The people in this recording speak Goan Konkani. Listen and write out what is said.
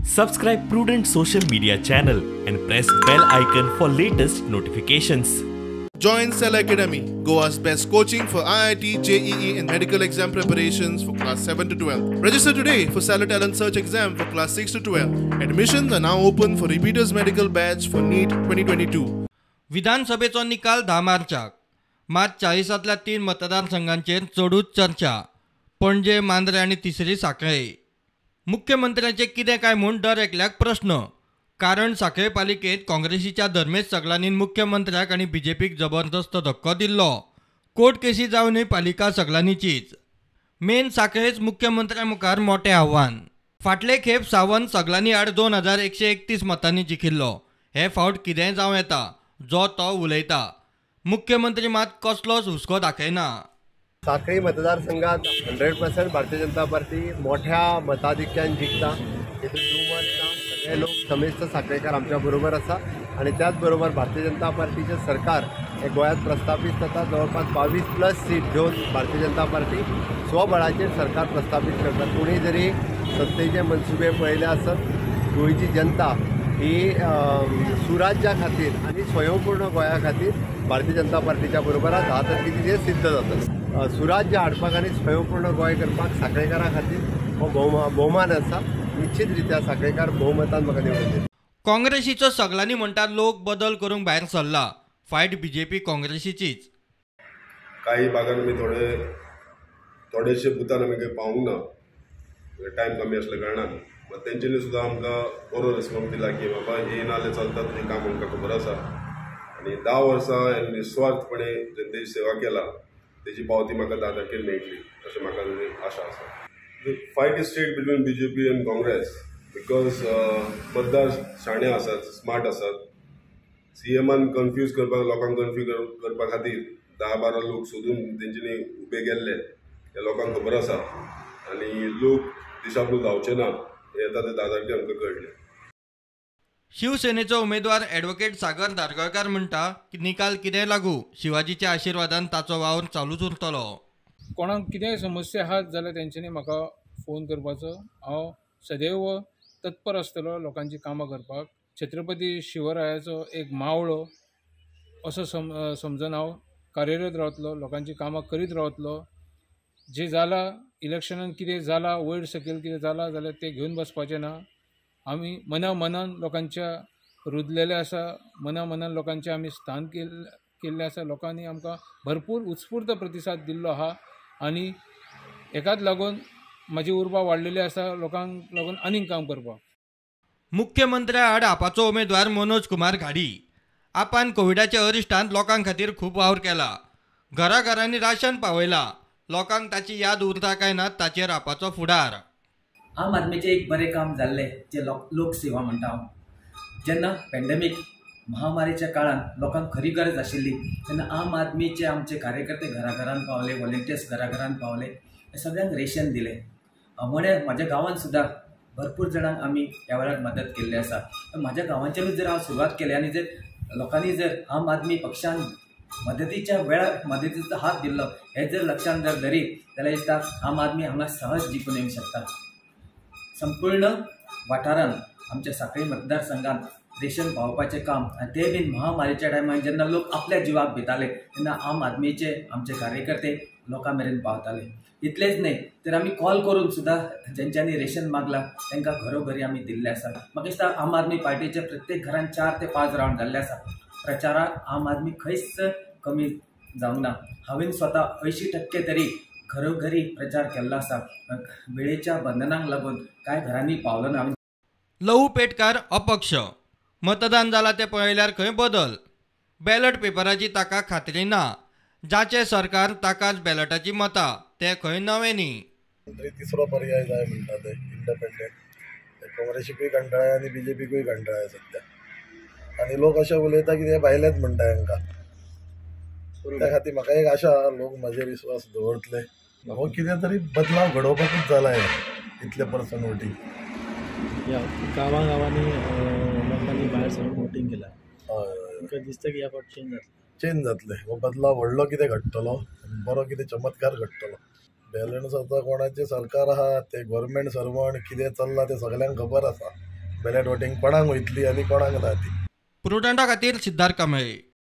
Subscribe Prudent Social Media channel and press bell icon for latest notifications. Join Cell Academy, Goa's best coaching for IIT, JEE and medical exam preparations for class 7 to 12. Register today for Cellar Talent Search exam for class 6 to 12. Admissions are now open for repeaters medical batch for NEET 2022. विधानसभेचो निकाल 10 मार्चाक. मात 40तल्या 3 मतदारसंघांचेर चडूच चर्चा. पणजे, मांद्रे आनी तिसरी सांखळे. मुख्यमंत्र्याचे कितें काय म्हूण दर एकल्याक प्रश्न. कारण सांखळे पालिकेंत काँग्रेसीच्या धर्मेश सगलांनी मुख्यमंत्र्याक आनी बीजेपीक जबरदस्त धक्को दिल्लो. कोर्ट केसी जावनूय पालिका सगलांनीचीच. मेन सांखळेच मुख्यमंत्र्या मुखार मोठें आव्हान. फाटले खेप सावंत सगलांनी आड 2131 मतांनी जिखिल्लो. हे फावट कितेंय जावं येता, जो तो उलयता. मुख्यमंत्री मात कसलोच हुस्को दाखयना. सांखळी मतदारसंघात 100% भारतीय जनता पार्टी मोठ्या मताधिक्यान जिखता, हेतून दुमत ना. सगळे लोक समेस्त सांखळेकार आमच्या बरोबर आसा आनी त्याच बरोबर भारतीय जनता पार्टीचें सरकार हे गोंयांत प्रस्थापीत जाता. जवळपास 22+ सीट घेवन भारतीय जनता पार्टी स्वबळाचेर सरकार प्रस्थापीत करता. कोणी जरी सत्तेचे मनसुबे पळयले आसत, गोंयची जनता ही सुराज्या खातीर आनी स्वयंपूर्ण गोंया खातीर भारतीय जनता पार्टीच्या बरोबर 10 तारखेची हें सिद्ध जातलें. सुराज्य हाडपाक आनी स्वयंपूर्ण गोंय करपाक सांखळेकारां खातीर हो भोवमान आसा. निश्चित रित्या सांखळेकार भोवमतान म्हाका निवडून दिले. काँग्रेसीचो सगल्यांनी म्हणटा लोक बदल करूंक भायर सरला. Fight BJP काँग्रेसीचीच. काही भागान आमी थोडेशे बुथान आमी खंय पावूंक ना, टायम कमी आसल्या कारणान. मात तेंच्यांनी सुद्दां आमकां बरो रिस्पॉन्स दिला की बाबा हे नाजाल्यार चलता, तुजें काम आमकां खबर आसा. आनी 10 वर्सां हांवें निस्वार्थपणे जनतेची सेवा केला, तेजी पावती म्हाका 10 तारखेर मेळटली अशें म्हाका आशा आसा. Fight is straight between BJP and Congress because मतदार शाणे आसात, स्मार्ट आसात. सीएमान कन्फ्यूज करपाक, लोकांक कन्फ्यूज करपा खातीर 10-12 लोक सोदून तेंच्यांनी उबे केल्ले हे लोकांक खबर आसा आनी लोक दिशाभूल जावचे ना हे येता ते 10 तारखेर आमकां कळटलें. शिवसेनेचो उमेदवार ॲडव्होकेट सागर धारगळकार म्हणटा की निकाल कितेंय लागू, शिवाजीच्या आशिर्वादान ताचो वावर चालूच उरतलो. कोणाक कितेंय समस्या आहात जाल्यार तेंच्यांनी म्हाका फोन करपाचो. हांव सदैव तत्पर आसतलो लोकांची कामां करपाक. छत्रपती शिवरायाचो एक मावळो असो समजून हांव कार्यरत रावतलो, लोकांची कामां करीत रावतलो. जें जालां इलेक्शनान कितें जालां, वयर सकयल कितें जालां जाल्यार तें घेवन बसपाचें ना. आमी मना मनान लोकांच्या रुजलेले आसा, मना मनान लोकांचें आमी स्थान केल्लें आसा. लोकांनी आमकां भरपूर उत्स्फूर्त प्रतिसाद दिल्लो आहा आनी हेकाच लागून म्हाजी उर्बा वाडलेली आसा लोकांक लागून आनीक काम करपाक. मुख्यमंत्र्या आड आपाचो उमेदवार मनोज कुमार घाडी. आपान कोविडाच्या अरिश्टांत लोकां खातीर खूब वावर केला. घराघरांनी राशन पावयला. लोकांक ताची याद उरता काय ना ताचेर आपाचो फुडार. आम आदमीचें एक बरें काम जाल्लें जें लोकसेवा म्हणटा हांव. जेन्ना पॅन्डेमीक महामारीच्या काळान लोकांक खरी गरज आशिल्ली तेन्ना आम आदमीचे आमचे कार्यकर्ते घराघरान पावले, वॉलंटियर्स घराघरान पावले, सगळ्यांक रेशन दिलें. म्हणे म्हाज्या गांवांत सुद्दां भरपूर जाणांक आमी ह्या वेळार मदत केल्ली आसा. म्हाज्या गांवांचेरूच जर हांव सुरवात केली आनी जर लोकांनी जर आम आदमी पक्षान मदतीच्या वेळार मदतीचो हात दिल्लो हें जर लक्षांत जर धरीत जाल्यार दिसता आम आदमी हांगा सहज जिखून येवंक शकता. संपूर्ण वाठारांत आमच्या सांखळी मतदारसंघात रेशन पावोवपाचें काम आनी तें बीन महामारीच्या टायमार जेन्ना लोक आपल्या जिवाक भिताले तेन्ना आम आदमीचे आमचे कार्यकर्ते लोकां मेरेन पावताले. इतलेंच न्हय तर आमी कॉल करून सुद्दां जेंच्यांनी रेशन मागलां तांकां घरोघरी आमी दिल्लें आसा. म्हाका दिसता आम आदमी पार्टीचे प्रत्येक घरान 4 ते 5 रावंड जाल्ले आसा. प्रचाराक आम आदमी खंयच कमी जावंक ना. हांवें स्वता 80% तरी घरोघरी प्रचार केल्लो आसा. वेळेच्या बंधनांक लागून कांय घरांनी पावलो ना. लहू पेटकार अपक्ष. मतदान जाला तें पळयल्यार खंय बदल. बॅलट पेपराची ताका खात्री ना. जाचें सरकार ताकाच बॅलटाची मतां, तें खंय नवें न्ही. तिसरो पर्याय जाय म्हणटा ते इंडिपेंडंट. काँग्रेसीकूय कंटाळ्या आनी बीजेपीकूय कंटाळ्या सद्या. आनी लोक अशें उलयता की ते भायलेच म्हणटा हांकां. त्या खातीर म्हाका एक आशा, लोक म्हाजेर विस्वास दवरतले. हो कितें तरी बदलाव घडोवपाकूच जाला हे इतले पर्सन वोटींग. ह्या गांवां गांवांनी लोकांनी भायर सरून वोटींग केलां. हय, दिसता की ह्या फावट चेंज जातलें. चेंज जातलें. हो बदलाव व्हडलो कितें घडटलो, बरो कितें चमत्कार घडटलो. बॅलन्स आतां कोणाचें सरकार आहा, ते गव्हर्मेंट सर्वंट कितें चल्लां तें सगल्यांक खबर आसा. बॅलेट वोटींग कोणाक वयतली आनी कोणाक ना ती. प्रुडंटा खातीर सिद्धार्थ कांबळे.